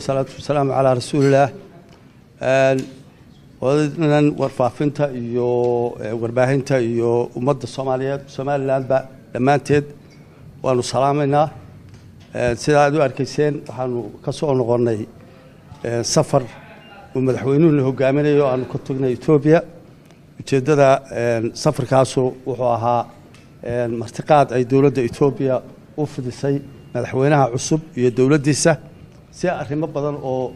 Wasalaatu wasalaamu calaa rasuulillaah. Wadadan warfaafinta iyo warbaahinta iyo ummadda Soomaaliyeed, Somalilandba dhammaanteed waanu salaamaynaa. Sidaa aad u arkayseen, waxaanu ka soo noqonnay safar uu madaxweynuhuna hogaaminayo, aanu ka tagnay Etoobiya. Ujeeddada safarkaasu wuxuu ahaa martiqaad ay dowladda Etoobiya u fidisay madaxweynaha cusub iyo dowladdiisa, si arrimo badan oo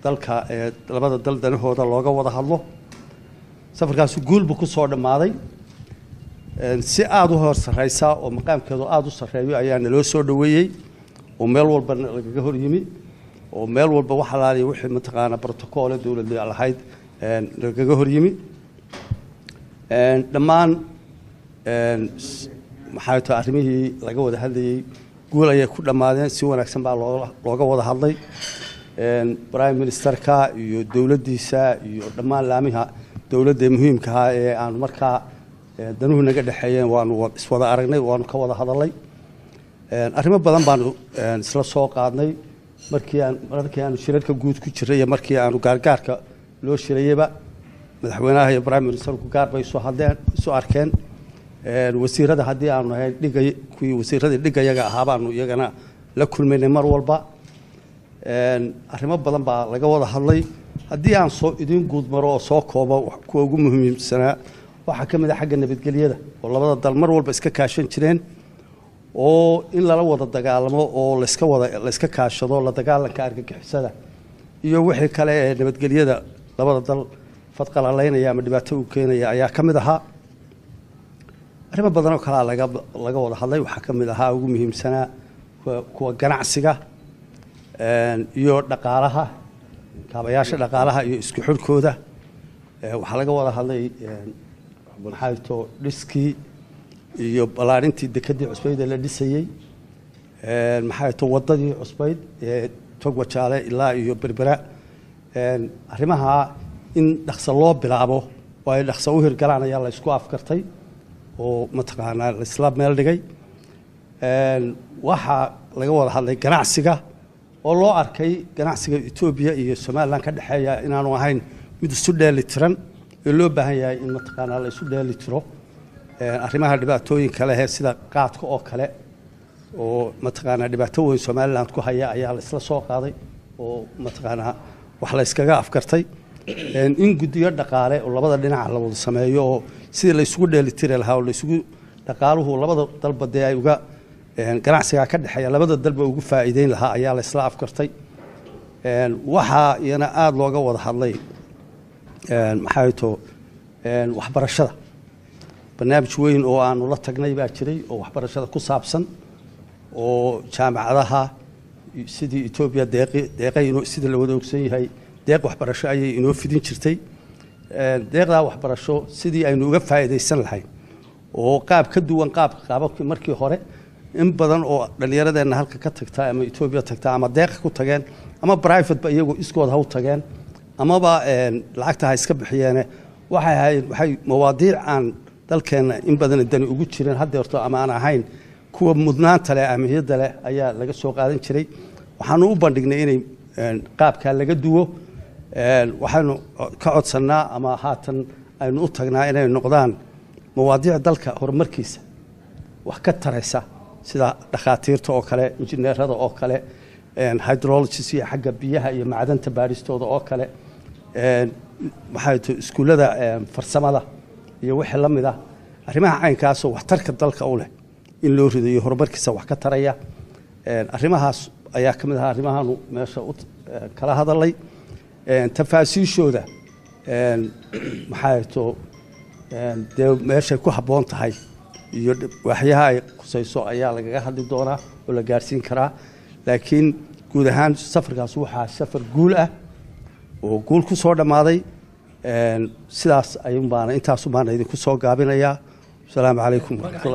dalka labada dal danahooda looga wada hadlo. Safarkaasu guul buu ku soo dhammaaday. Si aada u hor sarreysa oo maqaamkeedu aada u sarreeyo ayaa naloo soo dhoweeyey, oo meel walba lagaga hor yimi, oo meel walba wax alaaliya wixii mataqaanaa brotocoole dowladda lahayd lagaga hor yimi dhammaan. Maxay tahay, arrimihii laga wada hadlayey guul ayay ku dhammaadeen. Si wanaagsan baa looga wada hadlay. Prime ministerka iyo dowladdiisa iyo dhammaan laamiha dowladda muhiimkaha ee aanu markaa danuhu naga dhexeeyeen waanu iswada aragnay, waanu ka wada hadalay. Arrimo badan baanu isla soo qaadnay markii aanu shirarka guud ku jiray iyo markii aanu gaargaarka loo shirayeyba. Madaxweynaha iyo prime ministerku gaar bay isu hadleen, isu arkeen. Wasiirada haddii aanu nahay dhigay, kuwii wasiiradii dhigayaga ahaa baanu iyagana la kulmaynay mar walba. Arrimo badan baa laga wada hadlay. Haddii aan soo idiin guud maro oo soo koobo kuwa ugu muhiimsanaa, waxaa ka mid a xagga nabadgelyada, oo labada dal mar walba iska kaashan jireen, oo in lala wada dagaalamo oo layska wada layska kaashado la dagaalanka argagixisada iyo wixii kale ee nabadgelyada labada dal fadqalalaynaya ama dhibaato u keenaya ayaa ka mid ahaa. Arrimo badan oo kalea laga wada hadlay. Waxaa ka mid ahaa ugu muhiimsanaa kuwa ganacsiga iyo dhaqaalaha, kaabayaasha dhaqaalaha iyo isku xidhkooda. Waxaa laga wada hadlay, maxay to, dhiskii iyo ballaarintii dekedii cusbayd ee la dhisayey, maxay to, waddadii cusbayd ee Togwajaale ilaa iyo Berbera. Arrimaha in dhaqso loo bilaabo oo ay dhaqso u hirgalaan ayaa la isku afkartay oo mataqaanaa laisla meel dhigay. Waxaa laga wada hadlay ganacsiga, oo loo arkay ganacsiga Etoobiya iyo Somaliland ka dhexeeya inaanu ahayn mid isu dheeli tiran ee loo baahan yahay in mataqaanaa la isu dheeli tiro. Arrimaha dhibaatooyinka leh sida qaadka oo kale, oo mataqaanaa dhibaato weyn Somaliland ku haya, ayaa la isla soo qaaday oo mataqaanaa wax la iskaga afkartay in guddiyo dhaqaale oo labada dhinac la wada sameeyo, oo sidii la isugu dheelitiri lahaa oo la isugu dhaqaaluhu labada dalba dee ay uga ganacsigaa ka dhexeeya labada dalba ugu faa'iideyn lahaa ayaa la isla afkartay. Waxaa iyana aada looga wada hadlay, maxay to, waxbarashada. Barnaamij weyn oo aanu la tagnay baa jiray oo waxbarashada ku saabsan, oo jaamacadaha sidii Etoobiya deeqi deeqay inoo, sida la wada ogsan yahay, deeq waxbarasho ayay inoo fidin jirtay. Deeqdaa waxbarasho sidii aynu uga faa'iidaysan lahayn oo qaab ka duwan qaabka qaababkii markii hore in badan oo dhallinyaradeenna halka ka tagta ama Etoobiya tagta ama deeqa ku tageen ama private ba iyagu iskood ha u tageen amaba lacagta ha iska bixiyeene, waxay ahayd waxay mawaadiic aan dalkeenna in badan dani ugu jirin haddeerto ama aan ahayn kuwa mudnaanta leh, ahmiyadda leh ayaa laga soo qaadan jiray. Waxaanu u bandhignay inay qaabkaa laga duwo. Waxaynu ka codsannaa ama haatan aynu u tagnaa inay noqdaan mawaadiic dalka horumarkiisa wax ka taraysa, sida dhakhaatiirta oo kale, injineerada oo kale, hydrologist iyo xagga biyaha iyo macdanta baadhistooda oo kale, maxay to, iskuullada farsamada iyo wixii la mid ah. Arrimaha caynkaasoo waxtarka dalka u leh in loo ridayo horumarkiisa wax ka taraya, arrimahaas ayaa ka mid ahaa arrimahaanu meesha u kala hadalay. Tafaasiishooda, maxay to, dee meeshay ku habboon tahay iyo waxyaha ay khusayso ayaa lagaga hadli doonaa oo la gaarsiin karaa. Laakiin guud ahaan safarkaas waxaa safar guul ah oo guul ku soo dhammaaday. Sidaas ayuun baana intaasun baana idinku soo gaabinayaa. Asalaamu calaykum waraxmatullah.